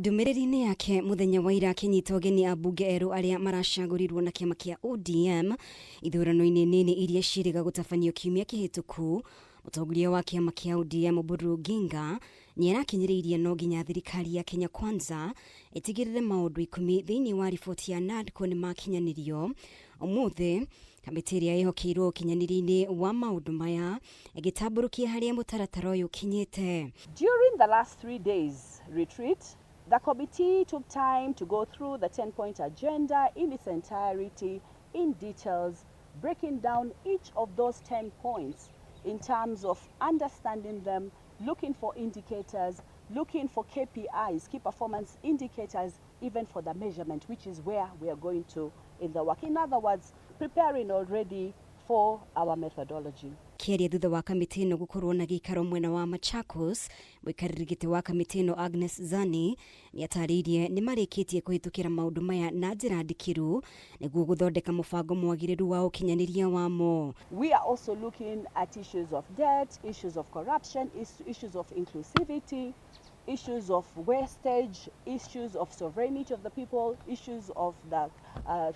Ndũmĩrĩri-inĩ yake mũthenya wa ira akĩnyita ũgeni ambunge erũ arĩa maracagũrirwo na kĩama kĩa ODM ithurano-inĩ nini iria ciĩrĩga gũtabanio kiumia kĩhĩtũku, mũtongoria wa kĩama kĩa ODM Oburu Oginga nĩarakinyĩrĩirie no nginya thirikari ya Kenya Kwanza ĩtigĩrĩre maũndũ ikũmi thĩinĩ wa riboti ya NADCO nĩmakinyanĩrio. Ũmũthĩ kamĩtĩ ĩrĩa ĩhokeirwo ũkinyanĩria-inĩ wa maũndũ maya ĩgĩtambũrũkia harĩa mũtaratara ũyũ ũkinyĩte. During the last 3 days retreat, the committee took time to go through the 10-point agenda in its entirety, in details, breaking down each of those 10 points in terms of understanding them, looking for indicators, looking for KPIs, key performance indicators, even for the measurement, which is where we are going to in the work. In other words, preparing already for our methodology. Kĩaria thutha wa kamĩtĩ ĩno gũkorwo na gĩikaro mwena wa Machakos, mũikarĩri gĩtĩ wa kamĩtĩ ĩno Agnes Zani nĩatarĩirie nĩ marĩkĩtie kũhĩtũkĩra maũndũ maya na njĩra ndikĩru nĩguo gũthondeka mũbango mwagĩrĩru wa ũkinyanĩria wamo. We are also looking at issues of debt, issues of corruption, issues of inclusivity, issues of wastage, issues of sovereignty of the people, issues of the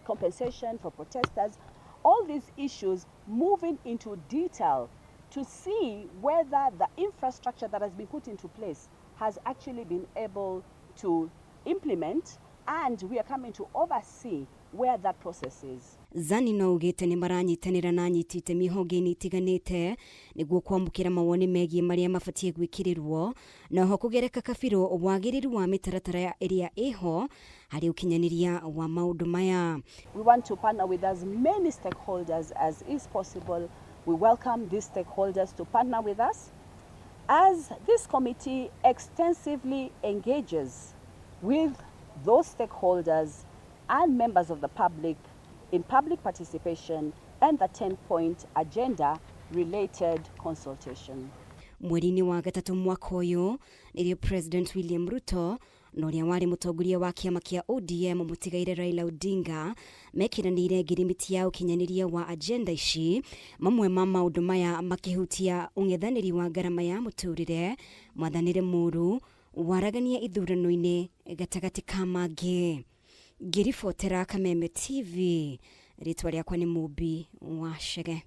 compensation for protesters. All these issues moving into detail to see whether the infrastructure that has been put into place has actually been able to implement, and we are coming to oversee where that process is. Zani no ugĩte nĩ maranyitanĩra na anyiti itemi honge-inĩ itiganĩte nĩguo kwamũkĩra mawoni megiĩ marĩa mabatiĩ gwĩkĩrĩrwo na oho kũgereka kabirũ wagĩrĩru wa mĩtaratara ĩrĩa ĩho harĩ ũkinyanĩria wa maũndũ maya. We want to partner with as many stakeholders as is possible. We welcome these stakeholders to partner with us as this committee extensively engages with those stakeholders and members of the public in public participation and the 10-point agenda related consultation. Mweri-inĩ wa gatatũ mwaka ũyũ nĩrĩo President William Ruto na ũrĩa warĩ mũtongoria wa kĩama kĩa ODM mũtigaire Raila Odinga mekĩranĩire ngirimiti ya ũkinyanĩria wa agenda ici, mamwe ma maũndũ maya makĩhutia ũng'ethanĩri wa ngarama ya mũtũrĩre, mwathanĩre mũru, waragania ithurano-inĩ gatagatĩ ka mangĩ. Ngĩribotera Kameme TV, rĩtwa rĩakwa nĩ Mũmbi wa Chege.